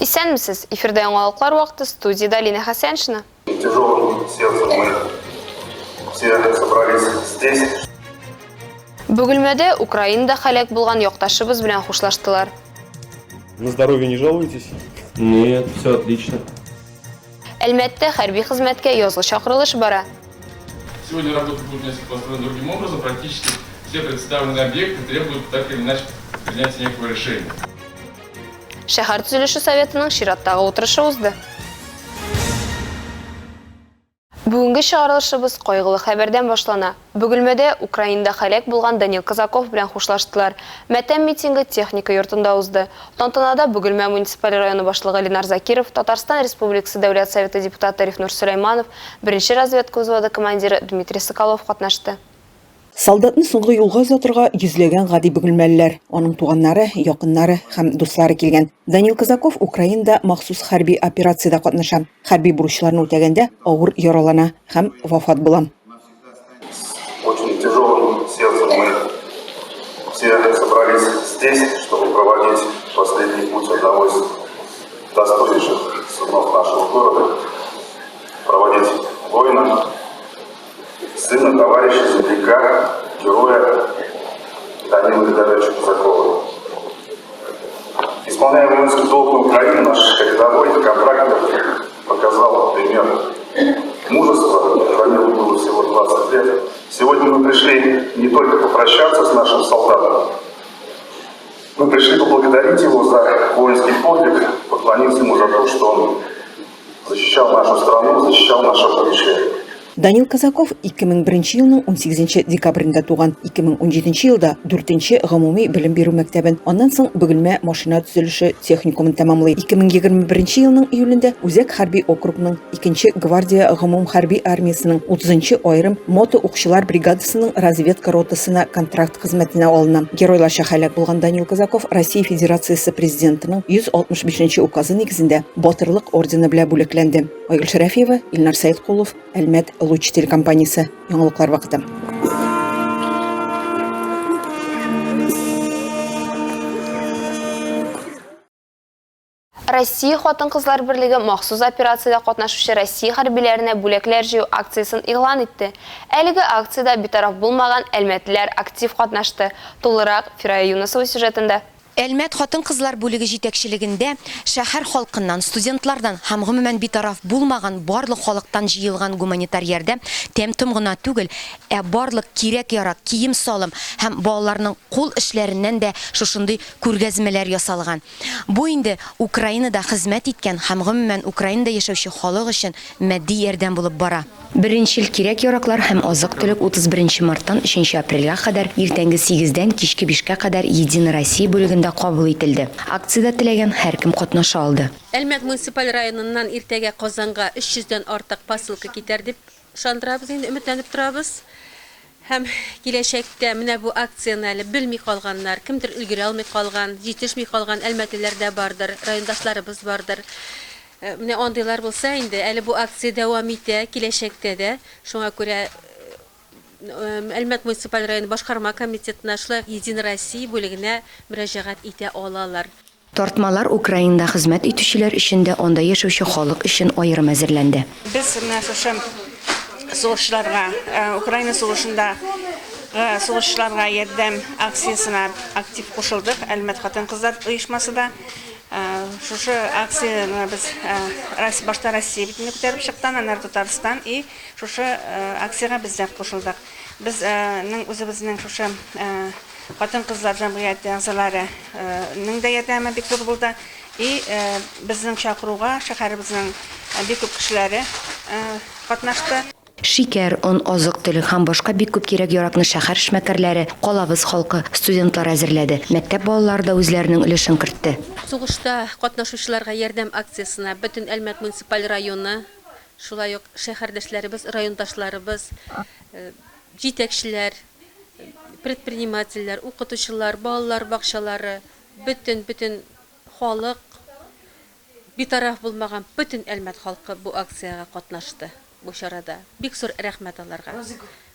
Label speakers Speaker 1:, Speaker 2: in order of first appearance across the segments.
Speaker 1: Исәнмесез! Эфирда яңалыклар вакыты, студиядә Лина Хәсәншина.
Speaker 2: Тяжелым сердцем мы все собрались здесь.
Speaker 1: Бөгелмәдә Украинада һәлак булган якташыбыз белән хушлаштылар.
Speaker 3: На здоровье не жалуетесь?
Speaker 4: Нет, все отлично.
Speaker 1: Әлмәттә хәрби хезмәткә язгы чакырылыш бара.
Speaker 5: Сегодня работа будет несколько построена другим образом. Практически все представленные объекты требуют так или иначе принятия некого решения.
Speaker 1: Шәһәр төзелеше советының чираттагы утырышы узды. Бүгенге чыгарылышыбыз кайгылы хәбәрдән башлана. Бөгелмәдә Украинада һәлак булган Данил Казаков белән хушлаштылар. Матәм митингы Техника йортында узды. Тантанада Бөгелмә муниципаль районы башлыгы Ленар Закиров, Татарстан Республикасы Дәүләт Советы депутаты Рифнур Сөләйманов, беренче разведка взводы командиры Дмитрий Соколов катнашты.
Speaker 6: Солдатны соңгы юлга озатырга йөзләгән гади бөгелмәлеләр, аның туганнары, якыннары һәм дуслары килгән. Данил Казаков Украинада махсус хәрби операциядә катнаша. Хәрби бурычларны үтәгәндә авыр яралана һәм вафат була.
Speaker 2: Очень тяжелым сердцем мы все собрались здесь, чтобы проводить последний путь одного из достойнейших сынов нашего города, проводить воина, сына, товарища, земляка, героя Данила Федоровича Казакова. Исполняя воинский долг на Украине, наш рядовой контрактник показал пример мужества. Данилу было всего 20 лет. Сегодня мы пришли не только попрощаться с нашим солдатом, мы пришли поблагодарить его за воинский подвиг, поклониться ему за то, что он защищал нашу страну, защищал наше будущее.
Speaker 6: Данил Казаков 2001 елның 18 декабрендә туган. 2017 елда 4 гомуми белем бирү мәктәбен, аннан соң Бөгелмә машина төзелеше техникумын тәмамлый. 2021 елның июлендә Үзәк хәрби округның 2 гвардия гомум хәрби армиясенең 30 аерым мотоукчылар бригадасының разведка ротасына контракт хезмәтенә алына. Геройларча һәлак булган Данил Казаков Россия Федерациясе Президентының 165 нче указы нигезендә Батырлык ордены белән бүләкләнде. Айгөл Шәрәфиева, Илнар Сәеткулов, Әлмәт Луч телекомпаниясе. Яңалыклар вакыты.
Speaker 1: Россия хатын-кызлар берлеге махсус операциядә катнашучы Россия хәрбиләренә бүләкләр җыю акциясен игълан итте. Әлеге акциядә битараф булмаган әлмәтлеләр актив катнашты. Тулырак, Фирая Юнысова сюжетында.
Speaker 7: Әлмәт хатын-кызлар бүлеге җитәкчелегендә шәһәр халкыннан, студентлардан һәм гомумән битараф булмаган барлык халыктан җыелган гуманитар ярдәм тәм-том гына түгел, ә барлык кирәк-ярак, кием-салым һәм балаларның кул эшләреннән дә шушындый күргәзмәләр ясалган. Бу инде Украинада хезмәт иткән һәм гомумән Украинада яшәүче халык өчен матди ярдәм булып бара. Беренчел кирәк-яраклар һәм азык-төлек 31 нче марттан өченче апрельгә кадәр иртәнге сигездән кичке бишкә кадәр Единая Россия бүлегендә кабул ителде. Акциядә теләгән һәркем катнаша алды.
Speaker 8: Әлмәт муниципаль районыннан иртәгә Казанга 300 дән артык посылка китәр дип Ышандырабыз инде, өметләнеп торабыз. Һәм киләчәктә менә бу акцияне әле белми калганнар, кемдер өлгерә алмый калган, җитешми калган әлмәтлеләр дә бардыр, райондашларыбыз бардыр. Менә андыйлар булса инде, әле бу акция дәвам итә киләчәктә дә. Шуңа күрә Әлмәт муниципаль районы башкарма комитетына, шулай ук Единая Россия бүлегенә мөрәҗәгать итә алалар.
Speaker 7: Тартмалар Украинада хезмәт итүчеләр өчен дә, анда яшәүче халык өчен аерым әзерләнде.
Speaker 9: Без менә шушы сугышчыларга, Украина сугышында сугышчыларга ярдәм акциясенә актив кушылдык. Әлмәт хатын-кызлар оешмасы да шушы акцияне без башта Россия битенә күтәреп чыкты, аннары Татарстан и шушы акциягә без дә кушылдык. Безнең үзебезнең шушы Хатын-кызлар җәмгыяте әгъзалары ның да ярдәме бик зур булды. И безнең чакыруга шәһәребезнең бик күп кешеләре катнашты.
Speaker 7: Шикәр, он, азык-төлек һәм башка бик күп кирәк-яракны шәһәр эшмәкәрләре, калабыз халкы, студентлар әзерләде. Мәктәп балалары да үзләренең өлешен кертте.
Speaker 8: Сугышта катнашучыларга ярдәм акциясенә бөтен Әлмәт муниципаль районы, шулай ук шәһәрдәшләребез, райондашларыбыз, җитәкчеләр, предпринимательләр, укытучылар, балалар бакчалары, бөтен-бөтен халык, битараф булмаган бөтен Әлмәт халкы бу акциягә катнашты, бу чарада. Бик зур рәхмәт аларга.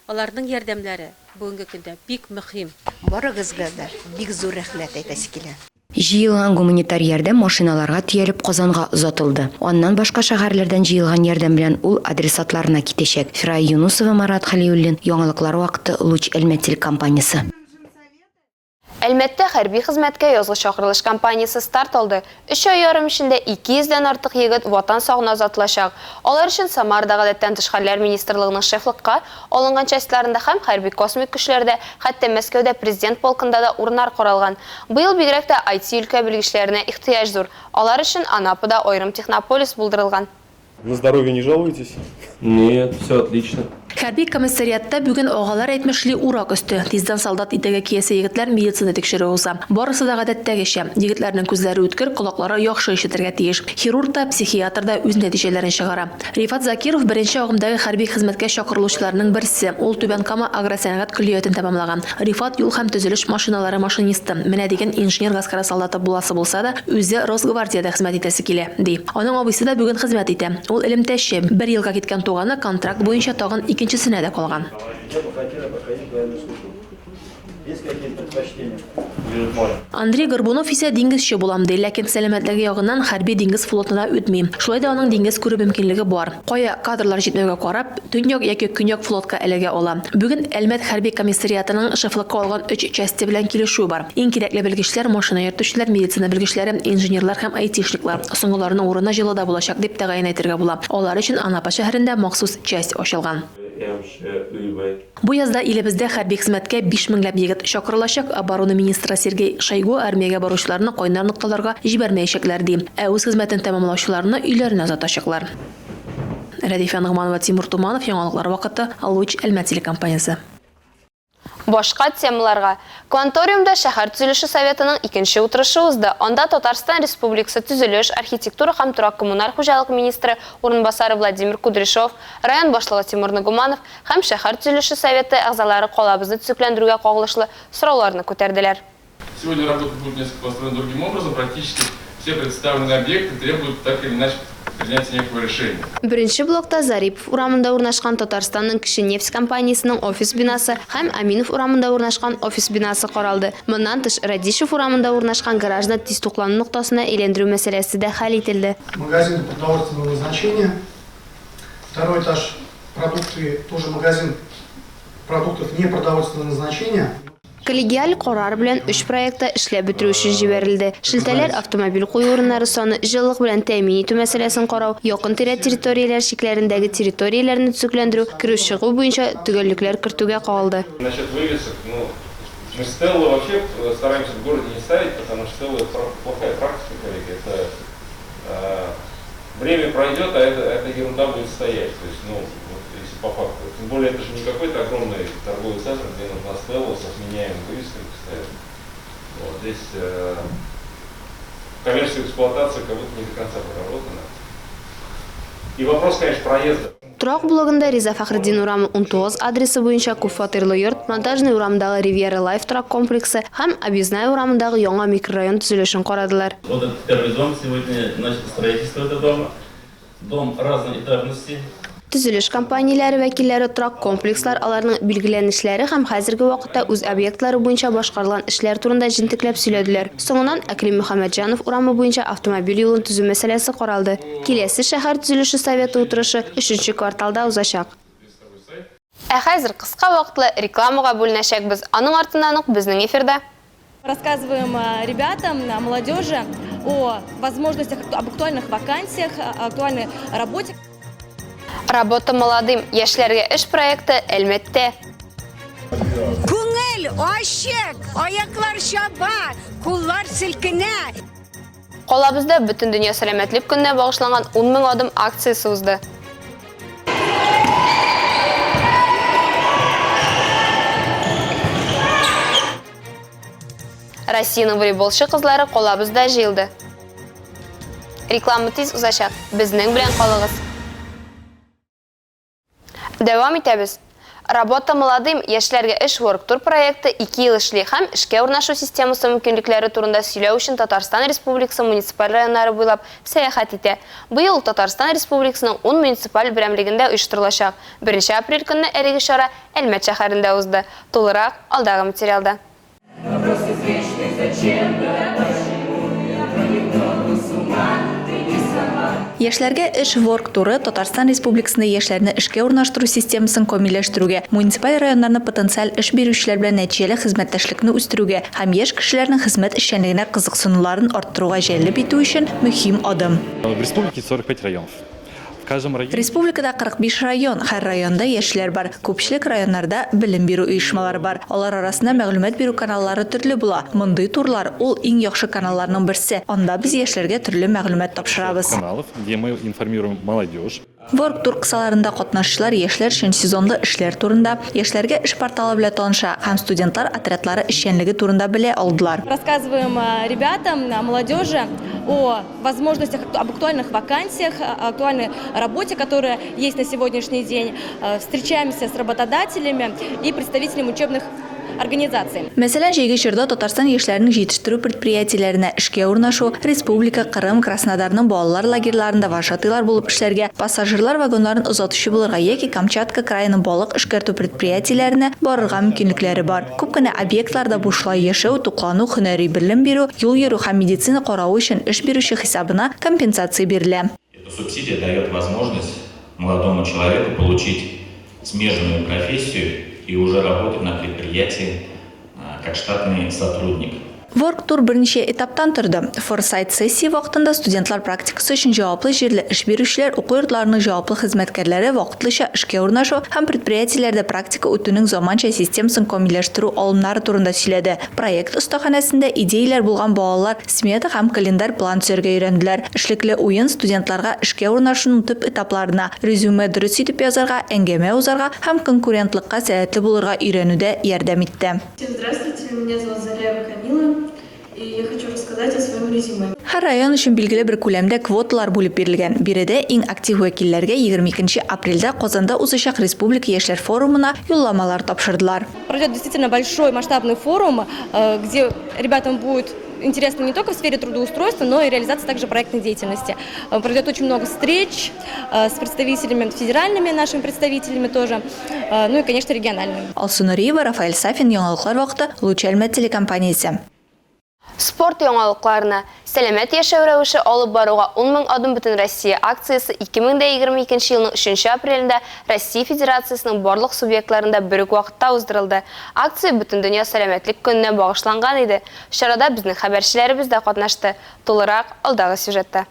Speaker 8: Аларның ярдәмнәре бүгенге көндә бик мөһим.
Speaker 10: Барыгызга да бик зур рәхмәт әйтәсе килә.
Speaker 7: Җыелган гуманитар ярдәм машиналарга төялеп Казанга озатылды. Аннан башка шәһәрләрдән җыелган ярдәм белән ул адресатларына китәчәк. Фирая Юнусова, Марат Хәлиуллин, Яңалыклар вакыты, Луч Әлмәт телекомпаниясе.
Speaker 1: Әлмәттә хәрби хезмәткә язгы чакырылыш кампаниясе старт алды. Өч ай ярым эчендә 200 дән артык егет Ватан сагына озатылачак. Алар өчен Самарада Гадәттән тыш хәлләр министрлыгының шефлыкка алынган частьларында һәм хәрби-космик көчләрдә, хәтта Мәскәүдә президент полкында да урыннар каралган. Быел бигрәк тә IT-өлкә белгечләренә ихтыяҗ зур. Алар өчен Анапада аерым технополис булдырылган.
Speaker 3: На здоровье не жалуетесь?
Speaker 4: Нет, все отлично.
Speaker 10: Хәрби комиссариатта бүген агалар әйтмешли урак өсте. Тиздән солдат итеге киясе егетләр медицина тикшерүе уза. Барысы да гадәттәгечә. Егетләрнең күзләре үткер, колаклары яхшы ишетергә тиеш. Хирург та, психиатр да үз нәтиҗәләрен чыгара. Рифат Закиров беренче агымдагы хәрби хезмәткә чакырылучыларның берсе. Ул Түбән Кама агросәнәгать көллиятен тәмамлаган. Рифат юл һәм төзелеш машиналары машинисты. Менә дигән инженер гаскәре солдаты буласы булса да, үзе Росгвардиядә хезмәт итәсе килә, ди. Аның абыйсы да бүген хезмәт итә. Ул элемтәче. Бер елга киткән туганы контракт буенча тагын икенчесенә дә калган. Андрей Горбунов исә диңгезче булам ди, ләкин сәламәтлеге ягыннан хәрби диңгез флотына үтми. Шулай да аның диңгез күрү мөмкинлеге бар. Кая кадрлар җитмәүгә карап, Төньяк яки Көньяк флотка эләгә ала. Бүген Әлмәт хәрби комиссариатының шефлыкка алган өч часте белән килешүе бар. Иң кирәкле белгечләр, машина йөртүчеләр, медицина белгечләре, инженерлар һәм айтишниклар. Соңгыларының урыны җылыда булачак, дип тәгаен әйтергә була. Алар өчен Анапа шәһәрендә махсус часть ачылган. Бу язда илебездә хәрби хезмәткә биш меңләп егет чакырылачак. Оборона министры Сергей Шойгу армиягә баручыларны кайнар нокталарга җибәрмәячәкләр, ди. Ә үз хезмәтен тәмамлаучыларны өйләренә озатачаклар. Рәдифә Ногманова, Тимур Туманов, Яңалыклар вакыты, Луч, Әлмәт телекомпаниясе.
Speaker 1: Башка темаларга. Кванториумда шәһәр төзелеше советының икенче утырышы узды. Анда Татарстан Республикасы төзелеш, архитектура һәм торак-коммуналь хуҗалык министры урынбасары Владимир Кудряшов, район башлыгы Тимур Нагуманов һәм шәһәр төзелеше советы әгъзалары калабызны төзекләндерүгә кагылышлы сорауларны күтәрделәр.
Speaker 5: Сегодня работа будет несколько построена другим образом. Практически все представленные объекты требуют так или иначе принятия некого решения.
Speaker 1: Беренче блокта Зарипов урамында урнашкан Татарстанның кече нефть компаниясенең офис бинасы һәм Әминов урамында урнашкан офис бинасы каралды. Моннан тыш, Радищев урамында урнашкан гаражны тиз туклану ноктасына әйләндерү мәсьәләсе дә хәл ителде.
Speaker 11: Магазин продовольственного назначения. Второй этаж продукты, тоже магазин продуктов непродовольственного назначения.
Speaker 1: Коллегиаль карар белән өч проект та эшләп бетерү өчен җибәрелде. Шелтәләр автомобиль кую урыннары саны, җылылык белән тәэмин итү мәсьәләсен карау, якын-тирә территорияләр чикләрендәге территорияләрне төзекләндерү, керү-чыгу буенча төгәллекләр кертүгә кагылды.
Speaker 5: Насчет вывесок, ну, мы стеллы вообще стараемся в городе не ставить, потому что стеллы это плохая практика, коллеги, это время пройдет, а это, эта ерунда будет стоять, то есть, ну, вот если по факту. Тем более, это же не какой-то огромный торговый центр, где нужна стелла со сменяемыми вывесками постоянно. Вот, здесь э, коммерческая эксплуатация как будто не до конца проработана. И вопрос, конечно, проезда.
Speaker 1: Торак блогында Риза Фәхретдин урамы 19 адресы буенча күпфатирлы йорт, Монтажный урамындагы Ривьера Лайф торак комплексы һәм Объездная урамындагы яңа микрорайон төзелешен карадылар.
Speaker 12: Вот этот первый дом сегодня начато строительство этого дома. Дом разной этажности.
Speaker 1: Төзелеш компанияләре вәкилләре торак комплекслар, аларның билгеләнешләре һәм хәзерге вакытта үз объектлары буенча башкарылган эшләр турында җентекләп сөйләделәр. Соңыннан Әкрим Мөхәммәтҗанов урамы буенча автомобиль юлын төзү мәсьәләсе каралды. Киләсе шәһәр төзелеше советы утырышы өченче кварталда узачак. Ә хәзер кыска вакытлы рекламага бүленәчәкбез. Аның артыннан ук безнең эфирда.
Speaker 13: Рассказываем ребятам, молодежи о возможностях, об актуальных вакансиях, о актуальной работе.
Speaker 1: Работа молодым яшьләргә эш проекты Әлмәттә.
Speaker 14: Күңел ачык, аяклар чаба, куллар селкенә.
Speaker 1: Калабызда Бөтендөнья сәламәтлек көненә багышланган 10 мең адым акциясе узды. Россиянең волейболчы кызлары калабызда җыелды. Реклама тиз узачак. Безнең белән калыгыз. Дәвам итәбез. Работа молодым яшьләргә эш ворк-тур проекты ике ел эшли һәм эшкә урнашу системасы мөмкинлекләре турында сөйләү өчен Татарстан Республикасы муниципаль районнары буйлап сәяхәт итә. Быел ул Татарстан Республикасының ун муниципаль берәмлегендә оештырылачак. Беренче апрель көнне әлеге чара Әлмәт шәһәрендә узды. Тулырак, алдагы материалда.
Speaker 15: Яшьләргә эш Ворк туры Татарстан Республикасында яшьләрне эшкә урнаштыру системасын камилләштерүгә, муниципаль районнарны потенциаль эш бирүчеләр белән нәтиҗәле хезмәттәшлекне үстерүгә һәм яшь кешеләрнең хезмәт эшчәнлегенә кызыксынуларын арттыруга җәлеп итү өчен мөһим адым.
Speaker 16: В республике 45 районов. В каждом районе.
Speaker 15: Республикада 45 район, һәр районда яшьләр бар. Күпчелек районнарда белем бирү оешмалары бар. Алар арасында мәгълүмат бирү каналлары төрле була. Мондый турлар, ул иң яхшы каналларның берсе. Анда без яшьләргә төрле мәгълүмат тапшырабыз.
Speaker 16: Каналов, где мы информируем молодежь.
Speaker 15: Ворк-тур кысаларында катнашучылар яшьләр өчен сезонлы эшләр турында, Яшьләргә эш порталы белән таныша һәм студентлар отрядлары эшчәнлеге турында белә алдылар.
Speaker 13: Рассказываем ребятам, молодежи о возможностях, об актуальных вакансиях, о актуальной работе, которая есть на сегодняшний день. Встречаемся с работодателями и представителями учебных организаций.
Speaker 15: Мәсәлән, җәйге чорда Татарстан яшьләренең җитештерү предприятиеләренә эшкә урнашу, республика, Кырым, Краснодарның балалар лагерьларында вожатыйлар булып эшләргә, пассажирлар вагоннарын озатучы булырга яки Камчатка краеның балык эшкәртү предприятиеләренә барырга мөмкинлекләре бар. Күп кенә объектларда бушлай яшәү, туклану, һөнәри белем бирү, юл йөрү һәм медицина каравы өчен эш бирүче хисабына компенсация бирелә.
Speaker 17: Эта субсидия дает возможность молодому человеку получить смежную профессию и уже работать на предприятии как штатный сотрудник.
Speaker 15: Ворк-тур берничә этаптан торды. Форсайт-сессия вакытында студентлар практикасы өчен җаваплы җирле эш бирүчеләр, уку йортларының җаваплы хезмәткәрләре вакытлыча эшкә урнашу һәм предприятиеләрдә практика үтүнең заманча системасын камилләштерү алымнары турында сөйләде. Проект остаханәсендә идеяләр булган балалар смета һәм календарь план төзәргә өйрәнделәр. Эшлекле уен студентларга эшкә урнашуның төп этапларына, резюме дөрес итеп язарга, әңгәмә узарга һәм конкурентлыкка сәләтле булырга өйрәнүдә ярдәм итте.
Speaker 18: Всем здравствуйте, меня зовут Заряева Камила, и я хочу рассказать о своем резюме.
Speaker 15: Һәр район өчен билгеле бер күләмдә квоталар бүлеп бирелгән. Биредә иң актив вәкилләргә 22 нче апрельдә Казанда узачак республика яшьләр форумына юлламалар тапшырдылар.
Speaker 13: Пройдет действительно большой масштабный форум, где ребятам будет интересно не только в сфере трудоустройства, но и реализация также проектной деятельности. Пройдет очень много встреч с представителями, федеральными нашими представителями тоже, ну и, конечно, региональными.
Speaker 15: Алсу Нуриева, Рафаэль Сафин, Яңалыклар вакыты, Луч Әлмәт телекомпаниясе.
Speaker 1: Спорт яңалыкларына, Сәламәт яшәү рәвеше алып баруга 10 мең адым Бөтенроссия акциясе 2022 елның 3 апрелендә Россия Федерациясенең барлык субъектларында бер үк вакытта уздырылды. Акция Бөтендөнья сәламәтлек көненә багышланган иде. Чарада безнең хәбәрчеләребез дә катнашты. Тулырак, алдагы сюжетта.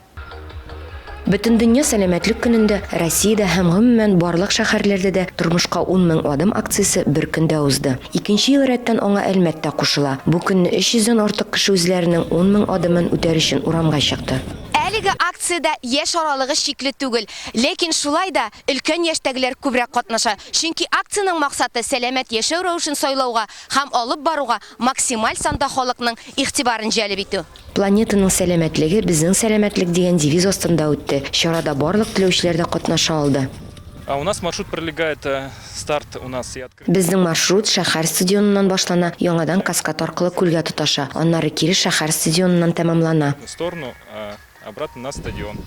Speaker 7: Бөтендөнья сәламәтлек көнендә Россиядә һәм гомумән барлык шәһәрләрдә дә Тормышка 10 мең адым акциясе бер көндә узды. Икенче ел рәттән аңа Әлмәт тә кушыла. Бу көнне 300 дән артык кеше үзләренең 10 мең адымын үтәр өчен урамга чыкты. Әлеге акциядә яшь аралыгы чикле түгел. Ләкин шулай да өлкән яшьтәгеләр күбрәк катнаша. Чөнки акциянең максаты, сәламәт яшәү рәвешен сайлауга һәм алып баруга максималь санда халыкның игътибарын җәлеп итү. Планетаның сәламәтлеге, безнең сәламәтлек дигән девиз астында үтте. Чарада барлык теләүчеләр дә катнаша алды.
Speaker 19: А у нас маршрут пролегает старт у нас и открытый.
Speaker 7: Безнең маршрут шәһәр стадионыннан башлана, яңадан каскад аркылы күлгә тоташа, аннары кире шәһәр стадионыннан тәмамлана.
Speaker 19: Сторону обратно на стадион.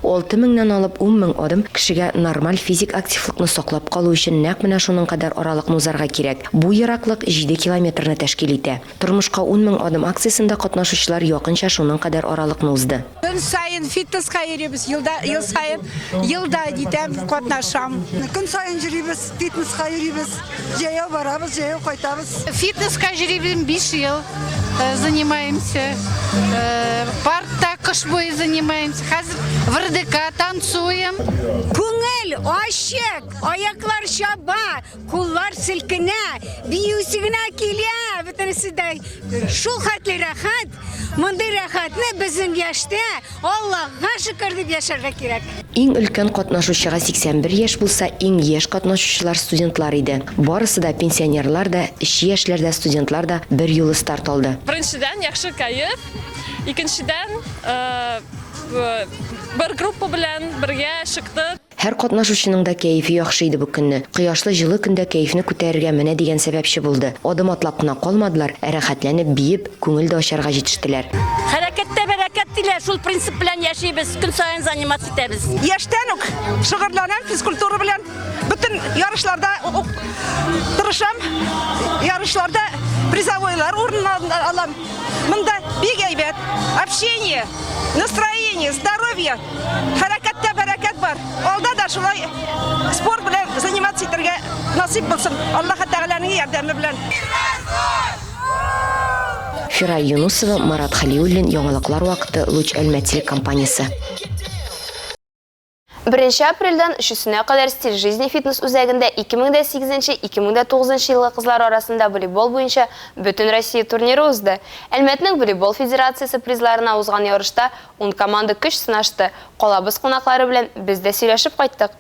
Speaker 7: Алты меңнән алып ун мең адым кешегә нормаль физик активлыкны саклап калу өчен нәкъ менә шуның кадәр аралыкны узарга кирәк. Бу ераклык җиде километрны тәшкил итә. Тормышка ун мең адым акциясендә катнашучылар якынча шуның кадәр аралыкны узды.
Speaker 14: Көн саен фитнеска йөрибез, елда, ел саен, елда дитәм, катнашам. Көн саен йөрибез, фитнеска йөрибез, җәяү барабыз, җәяү кайтабыз.
Speaker 20: Фитнеска йөрибез биш ел. Занимаемся. Паркта кыш буе занимаемся. Хәзер в РДК танцуем.
Speaker 14: Күңел ачык, аяклар чаба, куллар селкенә, биюсе генә килә, бөтенесе дә шул хәтле рәхәт. Мондый рәхәтне безнең яшьтә Аллага шөкер дип яшәргә кирәк.
Speaker 7: Иң өлкән катнашучыга 81 яшь булса, иң яшь катнашучылар студентлар иде. Барысы да, пенсионерлар да, эшче яшьләр дә, студентлар да берьюлы старт алды.
Speaker 21: Беренчедән, яхшы кәеф, икенчедән, бер группа белән бергә чыктык.
Speaker 7: Һәр катнашучының да кәефе яхшы иде бу көнне. Кояшлы җылы көндә кәефне күтәрергә менә дигән сәбәпче булды. Адым атлап кына калмадылар, ә рәхәтләнеп биеп, күңел дә ачарга җитештеләр.
Speaker 22: Хәрәкәттә бәрәкәт диләр, шул принцип белән яшибез, көн саен заниматься итәбез.
Speaker 23: Яшьтән үк шөгыльләнәм физкультура белән. Бөтен ярышларда ук тырышам. Ярышларда призовойлар урын алам. Монда бик әйбәт общение, настроение. настроение, здоровье, хәрәкәттә бәрәкәт бар. Алда да шулай спорт белән заниматься итәргә насыйп булсын, Аллаһы Тәгаләнең ярдәме белән.
Speaker 7: Фирая Юнусова, Марат Хәлиуллин, Яңалыклар вакыты, Луч Әлмәт телекомпаниясе.
Speaker 1: Беренче апрельдән өчесенә кадәр Стиль жизни фитнес-үзәгендә 2008-2009 елгы кызлар арасында волейбол буенча Бөтенроссия турниры узды. Әлмәтнең волейбол федерациясе призларына узган ярышта ун команда көч сынашты. Калабыз кунаклары белән без дә сөйләшеп кайттык.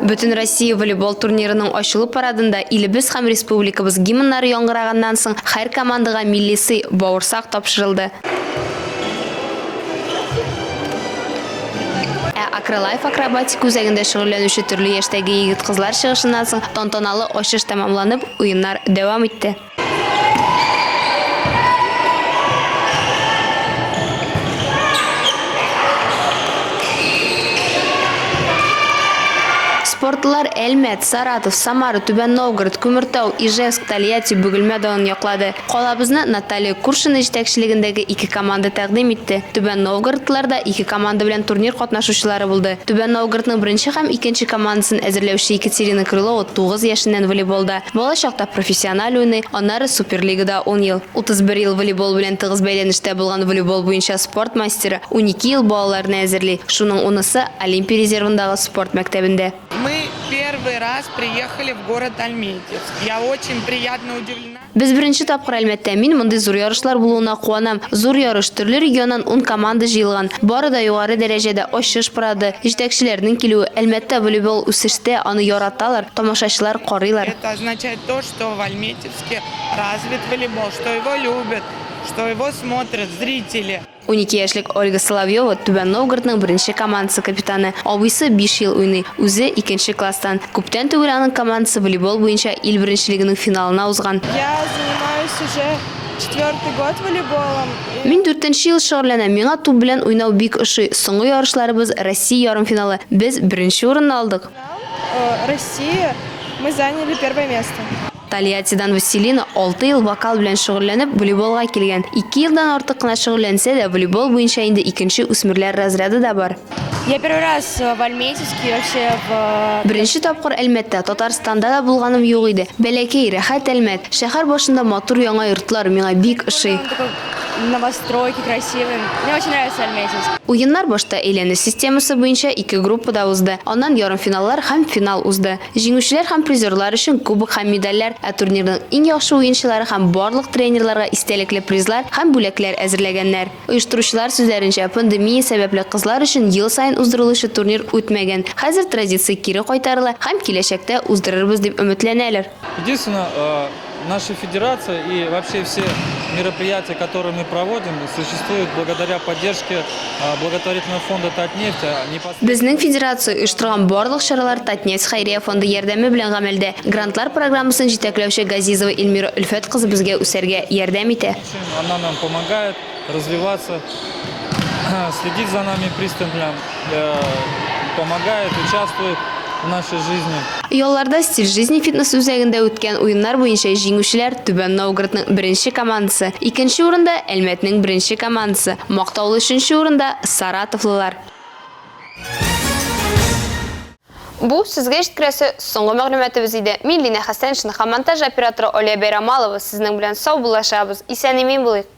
Speaker 1: Бөтенроссия волейбол турнирының ачылу парадында илебез һәм республикабыз гимннары яңгыраганнан соң һәр командага милли сый, бавырсак тапшырылды. Ә Акролайф акробатика үзәгендә шөгыльләнүче төрле яшьтәге егет-кызлар чыгышыннан соң тантаналы ачыш тәмамланып, уеннар дәвам итте. Спортлылар Әлмәт, Саратов, Самара, Түбән Новгород, Күмертау, Ижевск, Тольятти, Бөгелмә данын яклады. Калабызны Наталья Куршина җитәкчелегендәге ике команда тәкъдим итте. Түбән Новгородтлар да ике команда белән турнир катнашучылары булды. Түбән Новгородның беренче һәм икенче командасын әзерләүче Екатерина Крылова тугыз яшеннән волейболда. Балачакта профессиональ уйный, аннары Суперлигада ун ел. 31 ел волейбол белән тыгыз бәйләнештә булган волейбол буенча спорт мастеры 12 ел балаларны әзерли, шуның унысы, Олимпия резервындагы спорт мәктәбендә.
Speaker 2: Мы первый раз приехали в город Альметьевск. Я очень приятно удивлена.
Speaker 1: Без беренче тапкыр Әлмәттә. Мин мондый зур ярышлар булуына куанам. Зур ярыш, төрле регионнан ун команда җыелган. Бары да югары дәрәҗәдә, ачыш парады, җитәкчеләрнең килүе. Әлмәттә волейбол үсештә, аны яраталар, тамашачылар карыйлар.
Speaker 2: Это означает то, что в Альметьевске развит волейбол, что его любят, что его смотрят зрители.
Speaker 1: 12 яшьлек Ольга Соловьева, Түбән Новгородның беренче командасы капитаны. Абыйсы биш ел уйный, үзе, икенче класстан. Күптән түгел аның командасы волейбол буенча ил беренчелегенең финалына узган.
Speaker 6: Я занимаюсь уже четвертый год волейболом.
Speaker 1: Мин дүртенче ел шөгыльләнәм, миңа туп белән уйнау бик ошый. Соңгы ярышларыбыз, Россия ярымфиналы, без беренче урынны алдык.
Speaker 6: России мы заняли первое место.
Speaker 1: Тольяттидан Василина алты ел вокал белән шөгыльләнеп, волейболга килгән. Ике елдан артык кына шөгыльләнсә дә, волейбол буенча инде икенче үсмерләр разряды да бар.
Speaker 6: Я первый раз в Альметьевске, вообще в...
Speaker 1: Беренче тапкыр Әлмәттә, Татарстанда да булганым юк иде. Бәләкәй, рәхәт Әлмәт. Шәһәр башында матур яңа йортлар, миңа бик ошый.
Speaker 6: Новостройки красивые. Мне очень нравится Альметьевск.
Speaker 1: Уеннар башта әйләнеш системасы буенча ике группада узды. Аннан ярымфиналлар һәм финал узды. Җиңүчеләр һәм призерлар өчен кубок һәм медальләр, ә турнирның иң яхшы уенчылары һәм барлык тренерларга истәлекле призлар һәм бүләкләр әзерләгәннәр. Оештыручылар сүзләренчә, пандемия сәбәпле кызлар өчен ел саен уздырылучы турнир үтмәгән. Хәзер традиция кире кайтарыла һәм киләчәктә уздырырбыз дип өметләнәләр.
Speaker 19: Единственное, наша федерация и вообще все мероприятия, которые мы проводим, существуют благодаря поддержке благотворительного фонда Татнефть.
Speaker 1: Безнең федерация оештырган барлык чаралар Татнефть хәйрия фонды ярдәме белән гамәлдә. Грантлар программасын җитәкләүче Газизова Эльмира Өлфәт кызы безгә үсәргә ярдәм итә.
Speaker 19: Она нам помогает развиваться, следит за нами пристально, помогает, участвует в нашей жизни.
Speaker 1: Ялларда Стиль жизни фитнес-үзәгендә үткән уеннар буенча җиңүчеләр, Түбән Новгородның беренче командасы, икенче урында, Әлмәтнең беренче командасы, мактаулы өченче урында, саратовлылар. Бу, сезгә җиткерәсе соңгы мәгълүматыбыз иде. Мин Линә Хәсәншина һәм монтаж операторы Алия Бәйрамалова сезнең белән саубуллашабыз. Исән-имин булыйк!